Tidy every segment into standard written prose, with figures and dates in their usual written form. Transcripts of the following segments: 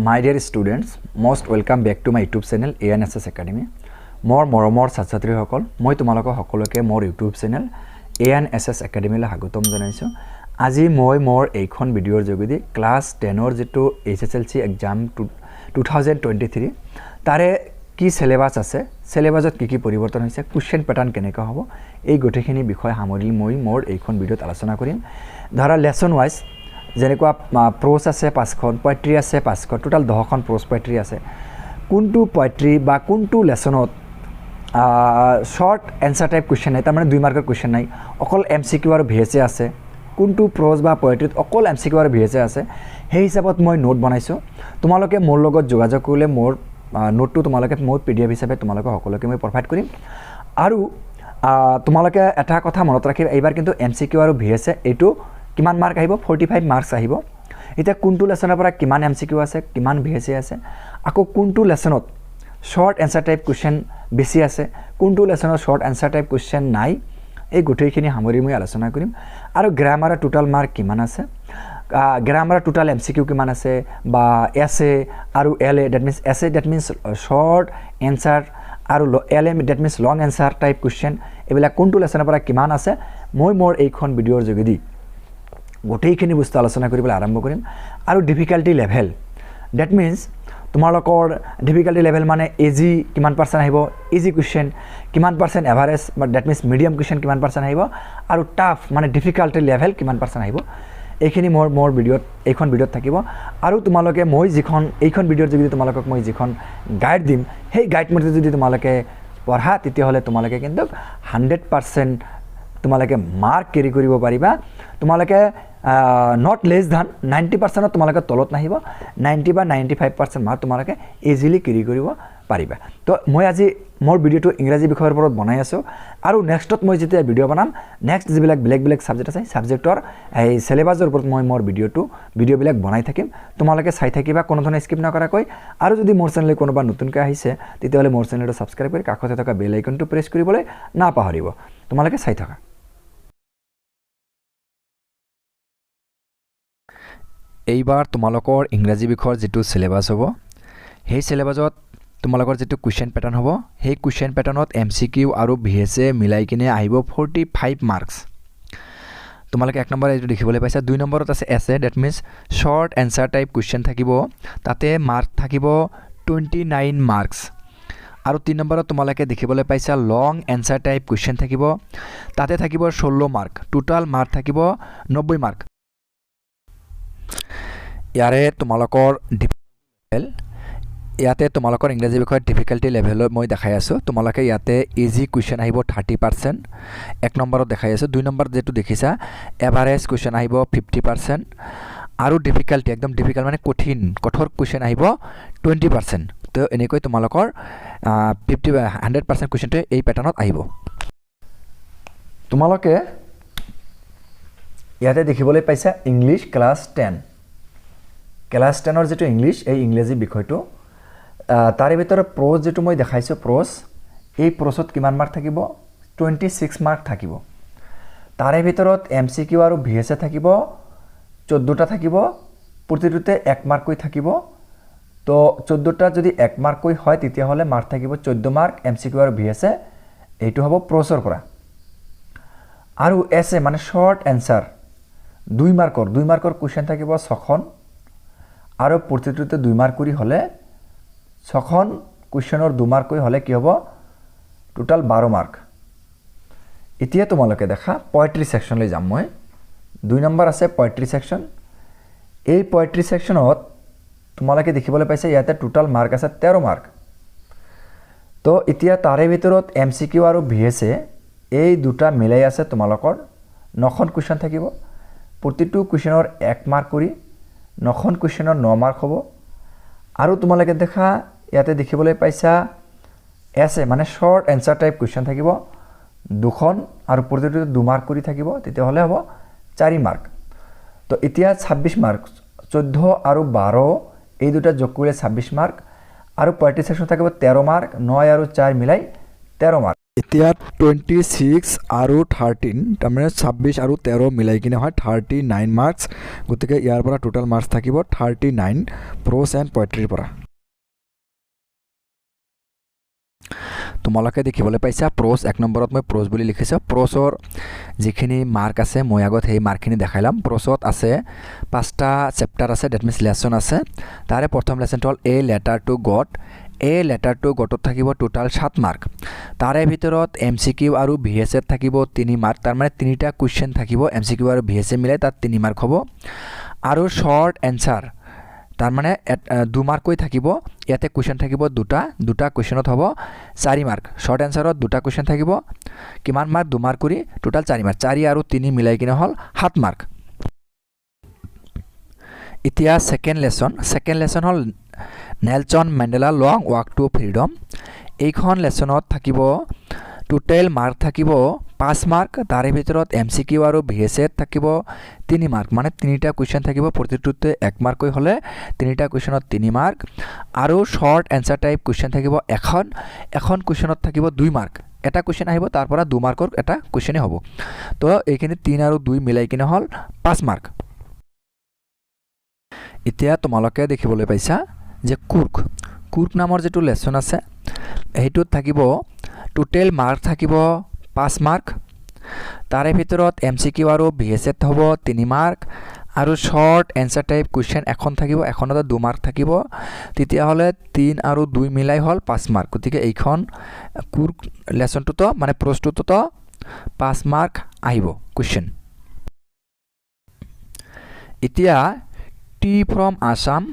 My dear students, most welcome back to my YouTube channel ANSS Academy. মোৰ মৰমৰ ছাত্ৰ ছাত্ৰীসকল, মই তোমালোকক সকলোকে মোৰ ইউটিউব চেনেল এএনএছএছ একাডেমীলৈ স্বাগতম জনাইছোঁ। আজি মই মোৰ এইখন ভিডিঅ'ৰ যোগেদি ক্লাছ 10ৰ যিটো HSLC exam 2023, তাৰে কি চিলেবাছ আছে, চিলেবাছত কি কি পৰিৱৰ্তন হৈছে, কুৱেশ্যন পেটাৰ্ণ কেনেকুৱা হ'ব, এই গোটেইখিনি বিষয় সামৰি মই মোৰ এইখন ভিডিঅ'ত আলোচনা কৰিম। ধৰা লেচন ৱাইজ যেনেকুৱা প্ৰ'চ আছে পাঁচখন, পইট্ৰি আছে পাঁচখন, টোটেল 10খন প্ৰ'চ পইট্ৰি আছে। কোনটো পইট্ৰি বা কোনটো লেচনত শ্বৰ্ট এনচাৰ টাইপ কুৱেশ্যন নাই, তাৰমানে 2 মাৰ্কৰ কুৱেশ্যন নাই, অকল এমচিকিউ আৰু ভিএছএ আছে, কোনটো প্ৰ'জ বা পইট্ৰিত অকল এমচিকিউ আৰু ভিএছএ আছে, সেই হিচাপত মই নোট বনাইছোঁ। তোমালোকে মোৰ লগত যোগাযোগ কৰিলে মোৰ নোটটো তোমালোকে মোৰ পিডিএফ হিচাপে তোমালোকে সকলোকে মই প্ৰভাইড কৰিম। আৰু তোমালোকে এটা কথা মনত ৰাখিবা, এইবাৰ কিন্তু এমচিকিউ আৰু ভিএছএ এইটো কিমান মাৰ্ক আহিব? 45 মাৰ্কছ আহিব। এতিয়া কোনটো লেচনৰ পৰা কিমান এমচিকিউ আছে, কিমান ভিএছএ আছে, আকৌ কোনটো লেচনত শ্বৰ্ট এনচাৰ টাইপ কুৱেশ্যন বেছি আছে, কোনটো লেচনত শ্বৰ্ট এনচাৰ টাইপ কুৱেশ্যন নাই, এই গোটেইখিনি সামৰি মই আলোচনা কৰিম। আৰু গ্ৰামাৰৰ টোটেল মাৰ্ক কিমান আছে, গ্ৰামাৰৰ টোটেল এমচিকিউ কিমান আছে বা এছে আৰু LA, that means essay, that means short answer আৰু LA, that means long answer type question, এইবিলাক কোনটো লেচনৰ পৰা কিমান আছে, মই মোৰ এইখন ভিডিঅ'ৰ যোগেদি গোটেইখিনি বস্তু আলোচনা কৰিবলৈ আৰম্ভ কৰিম। আৰু ডিফিকাল্টি লেভেল, that means তোমালোকৰ ডিফিকাল্টি লেভেল মানে ইজি কিমান পাৰ্চেণ্ট আহিব, ইজি কুৱেশ্যন কিমান পাৰ্চেণ্ট, এভাৰেজ বা that means medium question কিমান পাৰ্চেণ্ট আহিব আৰু টাফ মানে ডিফিকাল্টি লেভেল কিমান পাৰ্চেণ্ট আহিব, এইখিনি মোৰ ভিডিঅ'ত, এইখন ভিডিঅ'ত থাকিব। আৰু তোমালোকে মই যিখন এইখন ভিডিঅ'ত যোগেদি তোমালোকক মই যিখন গাইড দিম, সেই গাইড মতে যদি তোমালোকে পঢ়া, তেতিয়াহ'লে তোমালোকে কিন্তু 100% তোমালোকে মাৰ্ক কেৰি কৰিব পাৰিবা। তোমালোকে not less than 90%ত তোমালোকে তলত নাহিব। 90 বা 95% মাৰ্ক তোমালোকে ইজিলি কেৰি কৰিব পাৰিবা। তো মই আজি মোৰ ভিডিঅ'টো ইংৰাজী বিষয়ৰ ওপৰত বনাই আছোঁ আৰু নেক্সটত মই যেতিয়া ভিডিঅ' বনাম, নেক্সট যিবিলাক বেলেগ বেলেগ ছাবজেক্ট আছে, ছাবজেক্টৰ এই চিলেবাছৰ ওপৰত মই মোৰ ভিডিঅ'বিলাক বনাই থাকিম। তোমালোকে চাই থাকিবা কোনো ধৰণৰ স্কিপ নকৰাকৈ। আৰু যদি মোৰ চেনেললৈ কোনোবা নতুনকৈ আহিছে, তেতিয়াহ'লে মোৰ চেনেলটো ছাবস্ক্ৰাইব কৰি কাষতে থকা বেল আইকনটো প্ৰেছ কৰিবলৈ নাপাহৰিব। তোমালোকে চাই থকা। এইবাৰ তোমালোকৰ ইংৰাজী বিষয়ৰ যিটো চিলেবাছ হ'ব, সেই চিলেবাছত তোমালোকৰ যিটো কুৱেশ্যন পেটাৰ্ণ হ'ব, সেই কুৱেশ্যন পেটাৰ্ণত এমচিকিউ আৰু ভিএছএ মিলাই কিনে আহিব 45 মাৰ্কছ। তোমালোকে এক নম্বৰ এইটো দেখিবলৈ পাইছা। দুই নম্বৰত আছে essay, that means short answer type question থাকিব, তাতে মাৰ্ক থাকিব 29 মাৰ্কছ। আৰু তিনি নম্বৰত তোমালোকে দেখিবলৈ পাইছা লং এনচাৰ টাইপ কুৱেশ্যন থাকিব, তাতে থাকিব 16 মাৰ্ক। টোটাল মাৰ্ক থাকিব 90 মাৰ্ক। ইয়াৰে তোমালোকৰ লেভেল, ইয়াতে তোমালোকৰ ইংৰাজী বিষয়ত ডিফিকাল্টি লেভেলত মই দেখাই আছোঁ। তোমালোকে ইয়াতে ইজি কুৱেশ্যন আহিব 30%, এক নম্বৰত দেখাই আছোঁ। দুই নম্বৰত যিটো দেখিছা, এভাৰেজ কুৱেশ্যন আহিব 50% আৰু ডিফিকাল্টি, একদম ডিফিকাল্ট মানে কঠিন কঠোৰ কুৱেশ্যন আহিব 20%। তো এনেকৈ তোমালোকৰ 50 100% কুৱেশ্যনটোৱে এই পেটাৰ্ণত আহিব। তোমালোকে ইয়াতে দেখিবলৈ পাইছা ইংলিছ ক্লাছ 10, ক্লাছ 10ৰ যিটো ইংলিছ, এই ইংৰাজী বিষয়টো, তাৰে ভিতৰত প্ৰ'জ যিটো মই দেখাইছোঁ, প্ৰ'জ, এই প্ৰ'জত কিমান মাৰ্ক থাকিব? 26 মাৰ্ক থাকিব। তাৰে ভিতৰত এমচিকিউ আৰু ভিএছএ থাকিব 14টা থাকিব, প্ৰতিটোতে এক মাৰ্ককৈ থাকিব। তো 14টা যদি এক মাৰ্ককৈ হয়, তেতিয়াহ'লে মাৰ্ক থাকিব 14 মাৰ্ক এমচিকিউ আৰু ভিএছএ। এইটো হ'ব প্ৰ'জৰ পৰা। আৰু এছে মানে শ্বৰ্ট এনচাৰ 2 মাৰ্কৰ কুৱেশ্যন থাকিব ছখন আৰু প্ৰতিটোতে 2 মাৰ্ক কৰি হ'লে, ছখন কুৱেশ্যনৰ 2 মাৰ্ককৈ হ'লে কি হ'ব? Total 12 mark. এতিয়া তোমালোকে দেখা, পয়েট্ৰি ছেকশ্যনলৈ যাম মই। দুই নম্বৰ আছে পয়েট্ৰি ছেকশ্যন। এই পয়েট্ৰি ছেকশ্যনত তোমালোকে দেখিবলৈ পাইছা ইয়াতে টোটাল মাৰ্ক আছে 13 মাৰ্ক। তো এতিয়া তাৰে ভিতৰত এমচিকিউ আৰু ভিএছএ এই দুটা মিলাই আছে তোমালোকৰ নখন কুৱেশ্যন থাকিব। প্ৰতিটো কুৱেশ্যনৰ এক মাৰ্ক কৰি নখন কুৱেশ্যনৰ ন মাৰ্ক হ'ব। আৰু তোমালোকে দেখা, ইয়াতে দেখিবলৈ পাইছা এছে মানে শ্বৰ্ট এনচাৰ টাইপ কুৱেশ্যন থাকিব দুখন আৰু প্ৰতিটোতে 2 মাৰ্ক কৰি থাকিব, তেতিয়াহ'লে হ'ব 4 মাৰ্ক। তো এতিয়া 26 মাৰ্ক, 14 আৰু 12 এই দুটা যোগ কৰিলে 26 মাৰ্ক। আৰু পয়েট্ৰি ছেকশ্যন থাকিব 13 মাৰ্ক, নয় আৰু চাৰ মিলাই 13 মাৰ্ক। এতিয়া 26 আৰু 13, তাৰমানে 26 আৰু 13 মিলাই কিনে হয় 39 মাৰ্কছ। গতিকে ইয়াৰ পৰা টোটেল মাৰ্কছ থাকিব 39 প্ৰ'জ এণ্ড পইট্ৰিৰ পৰা। তোমালোকে দেখিবলৈ পাইছা প্ৰ'জ, 1 নম্বৰত মই প্ৰ'জ বুলি লিখিছোঁ। প্ৰ'জৰ যিখিনি মাৰ্ক আছে, মই আগত সেই মাৰ্কখিনি দেখাই ল'ম। প্ৰ'জত আছে পাঁচটা চেপ্টাৰ আছে, that means lesson আছে। তাৰে প্ৰথম লেচনটো হ'ল a letter to God. A letter to গডত থাকিব টোটাল 7 মাৰ্ক। তাৰে ভিতৰত এমচিকিউ আৰু ভিএছএত থাকিব 3 মাৰ্ক, তাৰমানে তিনিটা কুৱেশ্যন থাকিব, এমচিকিউ আৰু ভিএছএ মিলাই তাত 3 মাৰ্ক হ'ব। আৰু শ্বৰ্ট এনচাৰ, তাৰমানে 2 মাৰ্ককৈ থাকিব। ইয়াতে কুৱেশ্যন থাকিব দুটা, দুটা কুৱেশ্যনত হ'ব 4 মাৰ্ক। শ্বৰ্ট এনচাৰত দুটা কুৱেশ্যন থাকিব, কিমান মাৰ্ক? 2 মাৰ্ক কৰি টোটাল 4 মাৰ্ক। 4 আৰু 3 মিলাই কিনে হ'ল 7 মাৰ্ক। এতিয়া ছেকেণ্ড লেচন। ছেকেণ্ড লেচন হ'ল Nelson Mandela Long Walk to Freedom। এইখন লেচনত থাকিব টোটেল মাৰ্ক থাকিব 5 মাৰ্ক। তাৰে ভিতৰত এমচিকিউ আৰু ভিএছএত থাকিব 3 মাৰ্ক, মানে তিনিটা কুৱেশ্যন থাকিব, প্ৰতিটোতে 1 মাৰ্ককৈ হ'লে তিনিটা কুৱেশ্যনত 3 মাৰ্ক। আৰু শ্বৰ্ট এনচাৰ টাইপ কুৱেশ্যন থাকিব এখন, এখন কুৱেশ্যনত থাকিব 2 মাৰ্ক। এটা কুৱেশ্যন আহিব, তাৰ পৰা 2 মাৰ্কৰ এটা কুৱেশ্যনেই হ'ব। তো এইখিনি 3 আৰু 2 মিলাই কিনে হ'ল 5 মাৰ্ক। এতিয়া তোমালোকে দেখিবলৈ পাইছা যে কুৰ্ক, কুৰ্ক নামৰ যিটো লেচন আছে, সেইটোত থাকিব টোটেল মাৰ্ক থাকিব 5 মাৰ্ক। তাৰে ভিতৰত এমচিকিউ আৰু ভিএছএত হ'ব 3 মাৰ্ক আৰু শ্বৰ্ট এনচাৰ টাইপ কুৱেশ্যন এখন থাকিব, এখনতে 2 মাৰ্ক থাকিব। তেতিয়াহ'লে 3 আৰু 2 মিলাই হ'ল 5 মাৰ্ক। গতিকে এইখন কুৰ্ক লেচনটোতো, মানে প্ৰশ্নটোতো 5 মাৰ্ক আহিব কুৱেশ্যন। এতিয়া টি ফ্ৰম আছাম,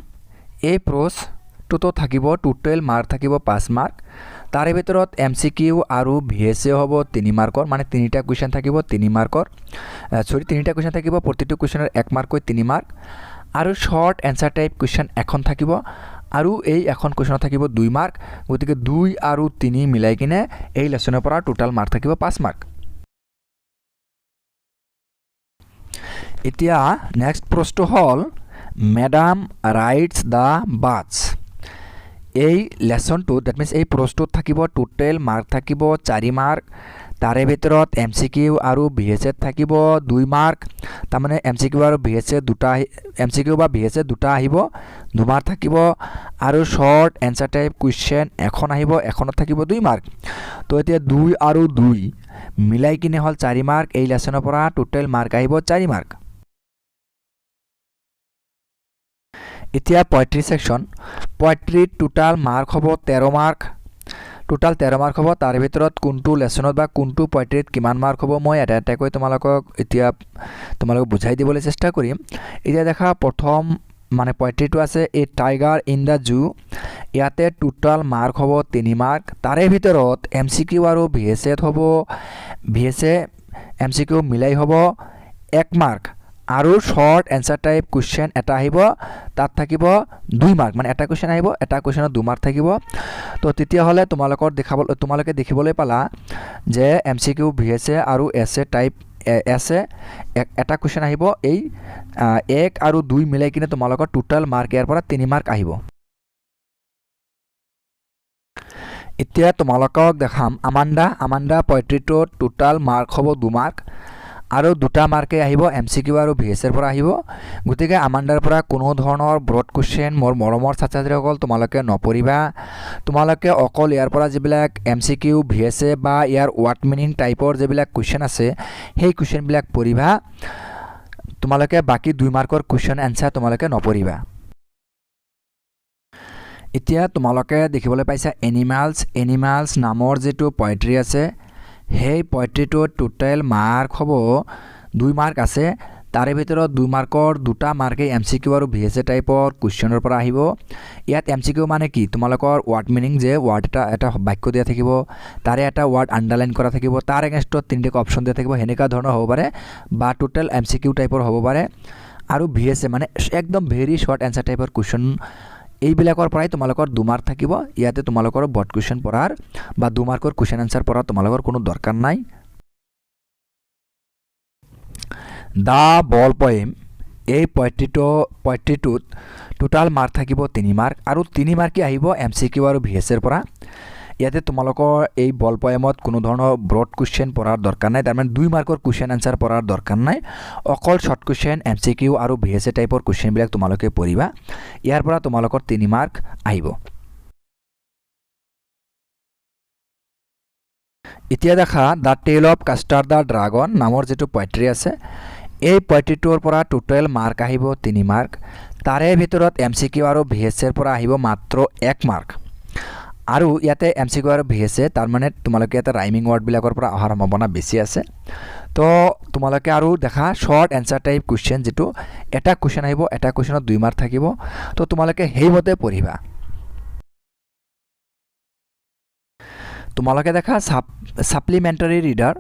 এই প্ৰ'জটোতো থাকিব টোটেল মাৰ্ক থাকিব 5 মাৰ্ক। তাৰে ভিতৰত এমচিকিউ আৰু ভিএছএ হ'ব 3 মাৰ্কৰ, মানে তিনিটা কুৱেশ্যন থাকিব 3 মাৰ্কৰ, চৰি, তিনিটা কুৱেশ্যন থাকিব, প্ৰতিটো কুৱেশ্যনৰ 1 মাৰ্ককৈ 3 মাৰ্ক। আৰু শ্বৰ্ট এনচাৰ টাইপ কুৱেশ্যন এখন থাকিব আৰু এই এখন কুৱেশ্যনত থাকিব 2 মাৰ্ক। গতিকে 2 আৰু 3 মিলাই কিনে এই লেচনৰ পৰা টোটেল মাৰ্ক থাকিব 5 মাৰ্ক। এতিয়া নেক্সট প্ৰশ্নটো হ'ল মেডাম ৰাইডছ the bus. এই লেচনটোত, that means এই প্ৰশ্নটোত থাকিব টোটেল মাৰ্ক থাকিব 4 মাৰ্ক। তাৰে ভিতৰত এমচিকিউ আৰু ভিএছএত থাকিব 2 মাৰ্ক, তাৰমানে এমচিকিউ আৰু ভিএছএ দুটা আহি, এমচিকিউ বা ভিএছএ দুটা আহিব, 2 মাৰ্ক থাকিব। আৰু শ্বৰ্ট এনচাৰ টাইপ কুৱেশ্যন এখন আহিব, এখনত থাকিব 2 মাৰ্ক। তো এতিয়া 2 আৰু 2 মিলাই কিনে হ'ল 4 মাৰ্ক। এই লেচনৰ পৰা টোটেল মাৰ্ক আহিব 4 মাৰ্ক। এতিয়া পইট্ৰি ছেকশ্যন, পইট্ৰিত টোটাল মাৰ্ক হ'ব 13 মাৰ্ক। টোটাল 13 মাৰ্ক হ'ব। তাৰ ভিতৰত কোনটো লেচনত বা কোনটো পইট্ৰিত কিমান মাৰ্ক হ'ব, মই এটা এটাকৈ তোমালোকক এতিয়া বুজাই দিবলৈ চেষ্টা কৰিম। এতিয়া দেখা প্ৰথম মানে পইট্ৰিটো আছে a tiger in the zoo. ইয়াতে টোটাল মাৰ্ক হ'ব 3 মাৰ্ক। তাৰে ভিতৰত এমচিকিউ আৰু ভিএছএত হ'ব, ভিএছএ এমচিকিউ মিলাই হ'ব 1 মাৰ্ক। আৰু শ্বৰ্ট এনচাৰ টাইপ কুৱেশ্যন এটা আহিব, তাত থাকিব 2 মাৰ্ক, মানে এটা কুৱেশ্যন আহিব, এটা কুৱেশ্যনত 2 মাৰ্ক থাকিব। তো তেতিয়াহ'লে তোমালোকে দেখিবলৈ পালা যে এমচিকিউ, ভিএছএ আৰু এছ এ টাইপ, এছ এ এটা কুৱেশ্যন আহিব, এই 1 আৰু 2 মিলাই কিনে তোমালোকৰ টোটেল মাৰ্ক ইয়াৰ পৰা 3 মাৰ্ক আহিব। এতিয়া তোমালোকক দেখাম আমাণ্ডা। আমাণ্ডা পইট্ৰিটোত টোটাল মাৰ্ক হ'ব 2 মাৰ্ক আৰু দুটা মাৰ্কেই আহিব এমচিকিউ আৰু ভিএছএৰ পৰা আহিব। গতিকে আমাণ্ডাৰ পৰা কোনো ধৰণৰ ব্ৰড কুৱেশ্যন মোৰ মৰমৰ ছাত্ৰ ছাত্ৰীসকল তোমালোকে নপঢ়িবা। তোমালোকে অকল ইয়াৰ পৰা যিবিলাক এমচিকিউ, ভিএছএ বা ইয়াৰ ৱাৰ্ড মিনিং টাইপৰ যিবিলাক কুৱেশ্যন আছে সেই কুৱেশ্যনবিলাক পঢ়িবা। তোমালোকে বাকী 2 মাৰ্কৰ কুৱেশ্যন এনচাৰ তোমালোকে নপঢ়িবা। এতিয়া তোমালোকে দেখিবলৈ পাইছা এনিমেলছ, এনিমেলছ নামৰ যিটো পইট্ৰি আছে সেই পইট্ৰিটোত টোটেল মাৰ্ক হ'ব 2 মাৰ্ক আছে। তাৰে ভিতৰত 2 মাৰ্কৰ দুটা মাৰ্কেই এমচিকিউ আৰু ভিএছএ টাইপৰ কুৱেশ্যনৰ পৰা আহিব। ইয়াত এমচিকিউ মানে কি, তোমালোকৰ ৱাৰ্ড মিনিং, যে ৱাৰ্ড এটা বাক্য দিয়া থাকিব, তাৰে এটা ৱাৰ্ড আণ্ডাৰলাইন কৰা থাকিব, তাৰ এগেইনষ্টত তিনিটাকৈ অপশ্যন দিয়া থাকিব, সেনেকুৱা ধৰণৰ হ'ব পাৰে বা টোটেল এমচিকিউ টাইপৰ হ'ব পাৰে। আৰু ভিএছএ মানে একদম ভেৰি শ্বৰ্ট এনচাৰ টাইপৰ কুৱেশ্যন, এইবিলাকৰ পৰাই তোমালোকৰ 2 মাৰ্ক থাকিব। ইয়াতে তোমালোকৰ বৰ্ড কুৱেশ্যন পঢ়াৰ বা 2 মাৰ্কৰ কুৱেশ্যন এনচাৰ পঢ়াৰ তোমালোকৰ কোনো দৰকাৰ নাই। The ball poem, এই পইট্ৰিটোত টোটাল মাৰ্ক থাকিব 3 মাৰ্ক আৰু 3 মাৰ্কেই আহিব এমচিকিউ আৰু ভিএছএৰ পৰা। ইয়াতে তোমালোকৰ এই বল পয়েমত কোনো ধৰণৰ ব্ৰড কুৱেশ্যন পঢ়াৰ দৰকাৰ নাই, তাৰমানে 2 মাৰ্কৰ কুৱেশ্যন এনচাৰ পঢ়াৰ দৰকাৰ নাই। অকল শ্বৰ্ট কুৱেশ্যন, এমচিকিউ আৰু ভিএছএ টাইপৰ কুৱেশ্যনবিলাক তোমালোকে পঢ়িবা। ইয়াৰ পৰা তোমালোকৰ 3 মাৰ্ক আহিব। এতিয়া দেখা The Tale of Custard the Dragon নামৰ যিটো পয়েট্ৰি আছে, এই পয়েট্ৰিটোৰ পৰা টোটেল মাৰ্ক আহিব 3 মাৰ্ক। তাৰে ভিতৰত এমচিকিউ আৰু ভিএছএৰ পৰা আহিব মাত্ৰ 1 মাৰ্ক। আৰু ইয়াতে এমচিকিউ আৰু ভিএছএ, তাৰমানে তোমালোকে ইয়াতে ৰাইমিং ৱৰ্ডবিলাকৰ পৰা অহাৰ সম্ভাৱনা বেছি আছে। তো তোমালোকে আৰু দেখা শ্বৰ্ট এনচাৰ টাইপ কুৱেশ্যন, যিটো এটা কুৱেশ্যন আহিব, এটা কুৱেশ্যনত 2 মাৰ্ক থাকিব। তো তোমালোকে সেইমতে পঢ়িবা। তোমালোকে দেখা ছাপ্লিমেণ্টাৰী ৰিডাৰ,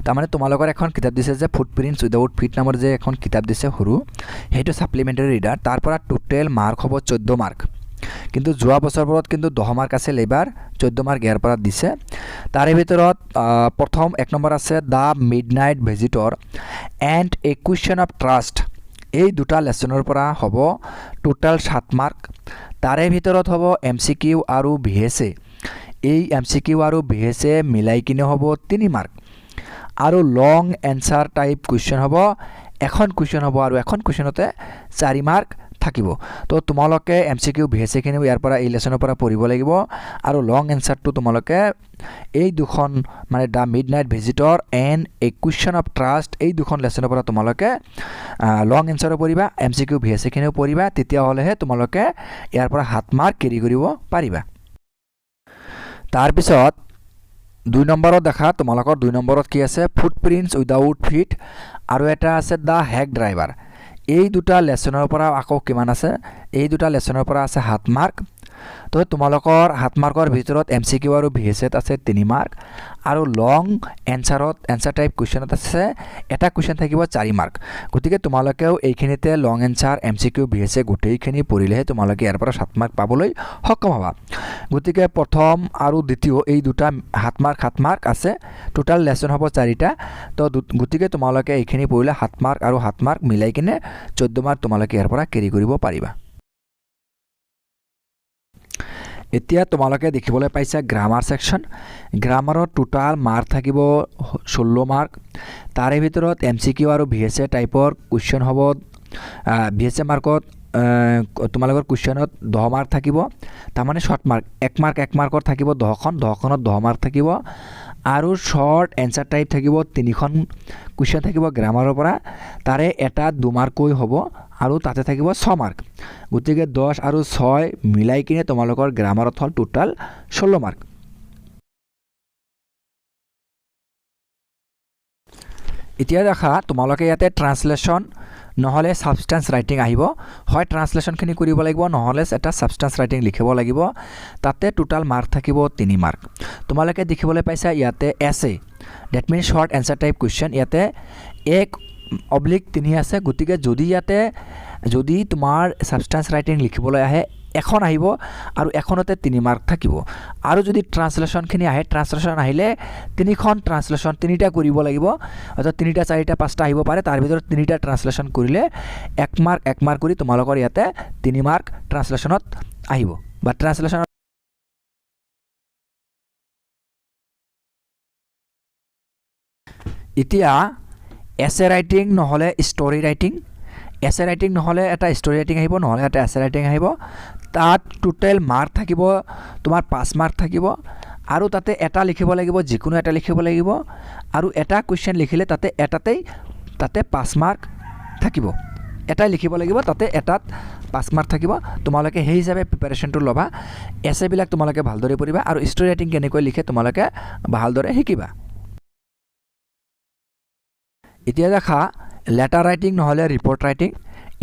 তাৰমানে তোমালোকৰ এখন কিতাপ দিছে যে ফুট প্ৰিণ্টছ উইদাউট ফিট নামৰ যে এখন কিতাপ দিছে সৰু, সেইটো ছাপ্লিমেণ্টাৰী ৰিডাৰ। তাৰ পৰা টোটেল মাৰ্ক হ'ব 14 মাৰ্ক। কিন্তু যোৱা বছৰবোৰত কিন্তু 10 মাৰ্ক আছিল, এইবাৰ 14 মাৰ্ক ইয়াৰ পৰা দিছে। তাৰে ভিতৰত প্ৰথম 1 নম্বৰ আছে The Midnight Visitor and A Question of Trust, এই দুটা লেচনৰ পৰা হ'ব টোটেল 7 মাৰ্ক। তাৰে ভিতৰত হ'ব এমচিকিউ আৰু ভিএছএ, এই এমচিকিউ আৰু ভিএছএ মিলাই কিনে হ'ব 3 মাৰ্ক। আৰু লং এনচাৰ টাইপ কুৱেশ্যন হ'ব, এখন কুৱেশ্যন হ'ব আৰু এখন কুৱেশ্যনতে 4 মাৰ্ক থাকিব। তো তোমালোকে এমচিকিউ ভিএছএখিনিও ইয়াৰ পৰা এই লেচনৰ পৰা পঢ়িব লাগিব। আৰু লং এনচাৰটো তোমালোকে এই দুখন, মানে The Midnight Visitor and A Question of Trust, এই দুখন লেচনৰ পৰা তোমালোকে লং এনচাৰো পঢ়িবা, এমচিকিউ ভিএছএখিনিও পঢ়িবা। তেতিয়াহ'লেহে তোমালোকে ইয়াৰ পৰা 7 মাৰ্ক কেৰি কৰিব পাৰিবা। তাৰপিছত 2 নম্বৰত দেখা তোমালোকৰ 2 নম্বৰত কি আছে, ফুট প্ৰিণ্টছ উইদাউট ফিট আৰু এটা আছে the hack driver. এই দুটা লেচনৰ পৰা আকৌ কিমান আছে, এই দুটা লেচনৰ পৰা আছে 7 মাৰ্ক। তো তোমালোকৰ 7 মাৰ্কৰ ভিতৰত এমচিকিউ আৰু ভিএছএত আছে 3 মাৰ্ক আৰু লং এনচাৰত এনচাৰ টাইপ কুৱেশ্যনত আছে এটা কুৱেশ্যন থাকিব 4 মাৰ্ক। গতিকে তোমালোকেও এইখিনিতে লং এনচাৰ, এমচিকিউ, ভিএছএ গোটেইখিনি পঢ়িলেহে তোমালোকে ইয়াৰ পৰা 7 মাৰ্ক পাবলৈ সক্ষম হ'বা। গতিকে প্ৰথম আৰু দ্বিতীয় এই দুটা 7 মাৰ্ক, 7 মাৰ্ক আছে, টোটেল লেচন হ'ব 4টা। তো গতিকে তোমালোকে এইখিনি পঢ়িলে 7 মাৰ্ক আৰু 7 মাৰ্ক মিলাই কিনে 14 মাৰ্ক তোমালোকে ইয়াৰ পৰা কেৰি কৰিব পাৰিবা। এতিয়া তোমালোকে দেখিবলৈ পাইছা গ্ৰামাৰ ছেকশ্যন। গ্ৰামাৰত টোটাল মাৰ্ক থাকিব 16 মাৰ্ক। তাৰে ভিতৰত এমচিকিউ আৰু ভিএছএ টাইপৰ কুৱেশ্যন হ'ব, ভিএছএ মাৰ্কত তোমালোকৰ কুৱেশ্যনত 10 মাৰ্ক থাকিব, তাৰমানে শ্বৰ্ট মাৰ্ক 1 মাৰ্ক 1 মাৰ্কৰ থাকিব 10খন, 10খনত 10 মাৰ্ক থাকিব। আৰু শ্বৰ্ট এনচাৰ টাইপ থাকিব 3খন কুৱেশ্যন থাকিব গ্ৰামাৰৰ পৰা, তাৰে এটা 2 মাৰ্ককৈ হ'ব আৰু তাতে থাকিব 6 মাৰ্ক। গতিকে 10 আৰু 6 মিলাই কিনে তোমালোকৰ গ্ৰামাৰত হ'ল টোটাল 16 মাৰ্ক। এতিয়া দেখা তোমালোকে ইয়াতে ট্ৰান্সলেশ্যন নহ'লে ছাবষ্টেঞ্চ ৰাইটিং আহিব, হয় ট্ৰান্সলেশ্যনখিনি কৰিব লাগিব, নহ'লে এটা ছাবষ্টেঞ্চ ৰাইটিং লিখিব লাগিব। তাতে টোটাল মাৰ্ক থাকিব 3 মাৰ্ক। তোমালোকে দেখিবলৈ পাইছা ইয়াতে essay, that means short answer type question, ইয়াতে 1/3 আছে। গতিকে যদি ইয়াতে তোমাৰ ছাবষ্টেঞ্চ ৰাইটিং লিখিবলৈ আহে এখন আহিব আৰু এখনতে 3 মাৰ্ক থাকিব। আৰু যদি ট্ৰান্সলেশ্যনখিনি আহে, ট্ৰান্সলেশ্যন আহিলে 3খন ট্ৰান্সলেশ্যন 3টা কৰিব লাগিব, অৰ্থাৎ 3টা 4টা 5টা আহিব পাৰে, তাৰ ভিতৰত 3টা ট্ৰান্সলেশ্যন কৰিলে 1 মাৰ্ক 1 মাৰ্ক কৰি তোমালোকৰ ইয়াতে 3 মাৰ্ক ট্ৰান্সলেশ্যনত আহিব বা ট্ৰান্সলেশ্যনত। এতিয়া এছে ৰাইটিং নহ'লে ষ্টৰি ৰাইটিং, এছে ৰাইটিং নহ'লে এটা ষ্টৰি ৰাইটিং আহিব, নহ'লে এটা এছে ৰাইটিং আহিব। তাত টোটেল মাৰ্ক থাকিব তোমাৰ 5 মাৰ্ক থাকিব আৰু তাতে এটা লিখিব লাগিব, যিকোনো এটা লিখিব লাগিব আৰু এটা কুৱেশ্যন লিখিলে তাতে এটাতেই তাতে 5 মাৰ্ক থাকিব, এটাই লিখিব লাগিব, তাতে এটাত 5 মাৰ্ক থাকিব। তোমালোকে সেই হিচাপে প্ৰিপেৰেশ্যনটো ল'বা, এছেবিলাক তোমালোকে ভালদৰে পঢ়িবা আৰু ষ্টৰি ৰাইটিং কেনেকৈ লিখে তোমালোকে ভালদৰে শিকিবা। এতিয়া দেখা লেটাৰ ৰাইটিং নহ'লে ৰিপৰ্ট ৰাইটিং,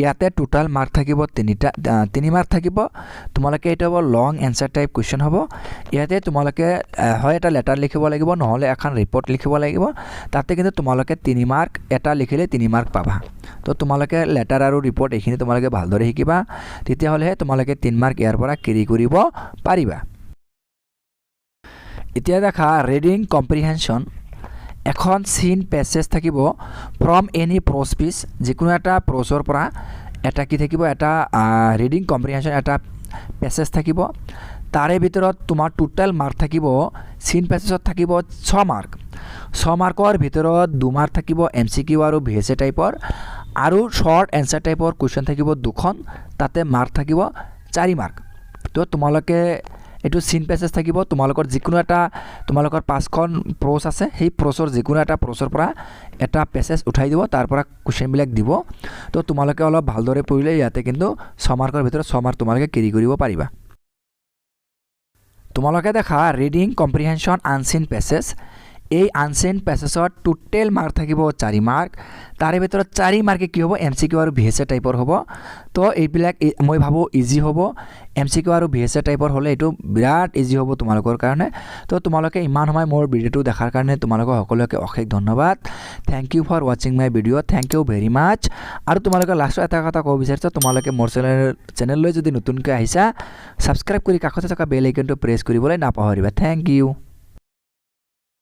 ইয়াতে টোটাল মাৰ্ক থাকিব 3 মাৰ্ক থাকিব। তোমালোকে এইটো হ'ব লং এনচাৰ টাইপ কুৱেশ্যন হ'ব। ইয়াতে তোমালোকে হয় এটা লেটাৰ লিখিব লাগিব, নহ'লে এখন ৰিপৰ্ট লিখিব লাগিব। তাতে কিন্তু তোমালোকে 3 মাৰ্ক এটা লিখিলে 3 মাৰ্ক পাবা। তো তোমালোকে লেটাৰ আৰু ৰিপৰ্ট এইখিনি তোমালোকে ভালদৰে শিকিবা, তেতিয়াহ'লেহে তোমালোকে 3 মাৰ্ক ইয়াৰ পৰা কেৰি কৰিব পাৰিবা। এতিয়া দেখা ৰিডিং কম্প্ৰিহেনশ্যন, এখন চিন পেছেজ থাকিব ফ্ৰম এনি প্ৰ'জ পিচ, যিকোনো এটা প্ৰ'জৰ পৰা এটা কি থাকিব, এটা ৰিডিং কম্প্ৰিহেনশ্যন এটা পেছেজ থাকিব। তাৰে ভিতৰত তোমাৰ টোটেল মাৰ্ক থাকিব, চিন পেছেজত থাকিব 6 মাৰ্ক। 6 মাৰ্কৰ ভিতৰত 2 মাৰ্ক থাকিব এমচিকিউ আৰু ভিএছএ টাইপৰ আৰু শ্বৰ্ট এনচাৰ টাইপৰ কুৱেশ্যন থাকিব দুখন, তাতে মাৰ্ক থাকিব 4 মাৰ্ক। তো তোমালোকে এইটো চিন পেছেজ থাকিব। তোমালোকৰ যিকোনো এটা, তোমালোকৰ পাঁচখন প্ৰ'চ আছে, সেই প্ৰ'চৰ যিকোনো এটা প্ৰ'চৰ পৰা এটা পেছেজ উঠাই দিব, তাৰ পৰা কুৱেশ্যনবিলাক দিব। তো তোমালোকে অলপ ভালদৰে পঢ়িলে ইয়াতে কিন্তু 6 মাৰ্কৰ ভিতৰত 6 মাৰ্ক তোমালোকে কেৰি কৰিব পাৰিবা। তোমালোকে দেখা ৰিডিং কম্প্ৰিহেনশ্যন আনচিন পেছেজ। এই আনচিন পেছেজত টোটেল মাৰ্ক থাকিব 4 মাৰ্ক। তাৰে ভিতৰত 4 মাৰ্কে কি হ'ব? এমচিকিউ আৰু ভিএছএ টাইপৰ হ'ব। তো এইবিলাক মই ভাবোঁ ইজি হ'ব। এমচিকিউ আৰু ভিএছএ টাইপৰ হ'লে এইটো বিৰাট ইজি হ'ব তোমালোকৰ কাৰণে। তো তোমালোকে ইমান সময় মোৰ ভিডিঅ'টো দেখাৰ কাৰণে তোমালোকক সকলোকে অশেষ ধন্যবাদ। Thank you for watching my video. Thank you very much. আৰু তোমালোকে লাষ্টত এটা কথা ক'ব বিচাৰিছোঁ, তোমালোকে মোৰ চেনেললৈ যদি নতুনকৈ আহিছা, ছাবস্ক্ৰাইব কৰি কাষতে থকা বেল আইকনটো প্ৰেছ কৰিবলৈ নাপাহৰিবা। Thank you.